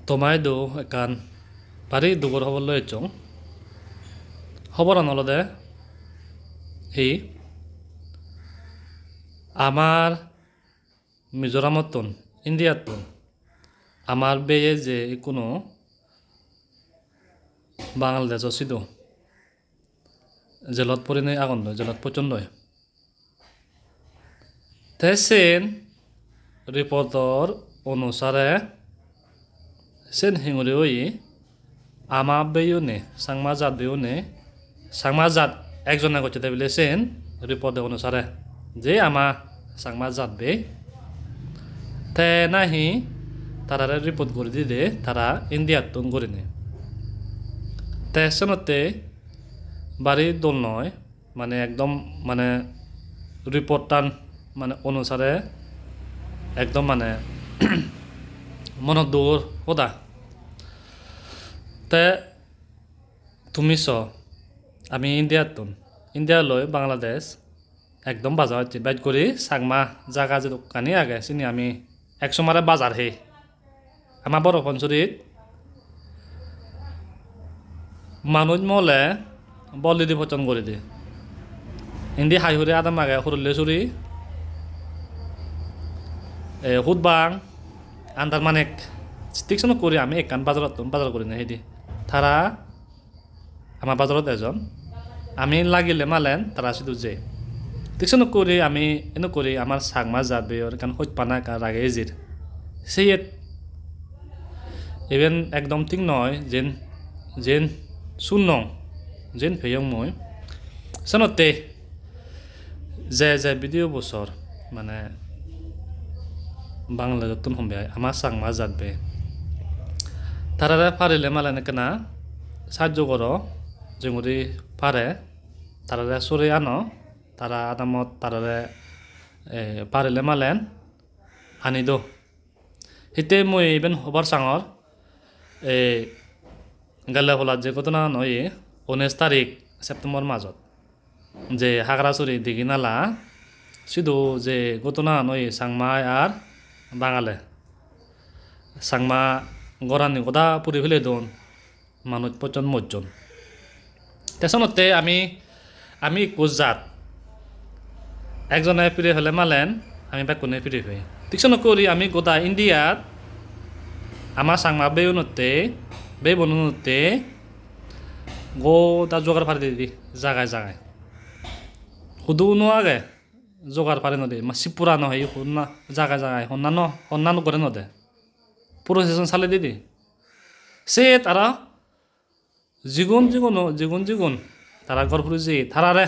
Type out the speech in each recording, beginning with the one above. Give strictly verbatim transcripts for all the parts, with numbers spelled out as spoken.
Toma idu ekkan bari dugor hobor loi ecchong. Hoboran olode hi, amar Mizoramottun, Indiattun, amar beye je ikkuno Bangladesh-o sidu jelot porinei agondoi, jelot pochondoi. Te sen reportor onusare sen hinguri oye ama beyune, Changma jat beyune, Changma jat ekjone gocche de bile sen report onusare je ama Changma jat bey. Te nahi tarare report guri dide tara Indiattun gurinei. Te senotte bari dol noi, mane ekdom mane reportan mane onusare ekdom mane monot duor hoda. Te tumi so, ami Indiattun, India loi Bangladesh ekdom bajar hocche, bej guri Changma jaga jedokkani age sini ami ek somare bajar he. Ama Boro Pansurit manuj mole bol didi pocchon guri di. Indi hai hure adam age, hurulle suri, e, hudbang, andar manek. Thik senok guri ami ekkan bajarottun bajar gurinei hedi. Tara ama bazarot ejon. Ami lagile malen tara sidu jei. Thik senok guri ami enok guri amar Changma jat beyor ekkan hojpana ekkan rage ejir. Seyet iben ekdom thik noi, jen, jen sunnong, jen peyong mui. Senotte je je video bo sor, mane Bangladesh-ottun hombe ai, ama Changma jat be. Tarare parile malen ekkena sajjo goro, jenguri pare, tarare sore ano, tara adamot tarare, eh, parile malen ani do. Hitte mui iben hobar sangor, eh, gelle polat je ghotonagan oye, unis tarik September majot. Je Hagrasuri Diginala, sidu je ghotonagan oye Changma ar Bangale. Changma gorani goda puri pele don, manuj pocchon mojjon. Te senotte ami, ami ikko jat. Ekjone pire pele malen, ami bekkune pire pei. Thik senokko guri ami goda Indiat ama Changma beyunotte, bey bonunotte, goda jogar pari didi, jagai jagai. Hudu no age, jogar pari no de, ma sipura no hei, honna jagai jagai, honna no, honna no gore no de. Procession sale didi. Se tara jigun jigun, jigun jigun, tara gor puri je, tarare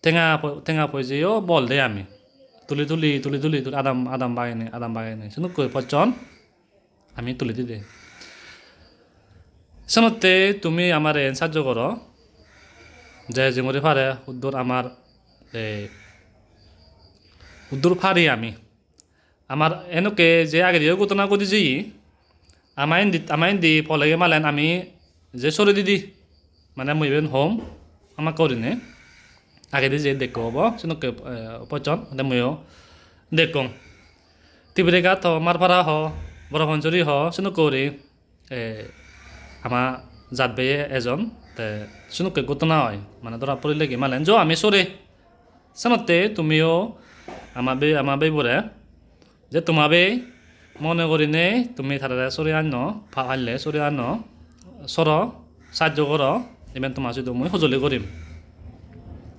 tenga po-, tenga poijeyo bol de ami. Tuli tuli, tuli tuli, tuli, adam, adam bagene, adam bagene. Senukkoi pocchon ami tuli dide. Senotte tumi amare sajjo goro. Je jinguri pare, huddur amar, eh, huddur pari ami. Amar enokke je agediyo ghotona ghodi jeye, ama indi, ama indi polege malen ami je sore didi, mane mui iben hom, hamakkai gurinei. Agedi je dekko obo, senokke, eh, pocchon, te muiyo dekkong. Tibrega to, Marpara ho, Boro Pansuri ho, senokke guri, eh, ama jat beye ejon, te senokke ghotona oi, mane dhora porilegi malen jo ami sore. Senotte tumiyo ama bey, ama beybore, je tuma bey mone gurinei tumi tarare sori anno, pa-, palle sori anno, soro, sajjo goro, iben tuma sidu mui hojoli gorim.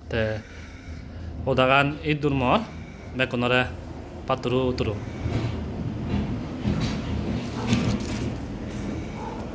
Te hodagan iddur mor, bekkunore patturu turu.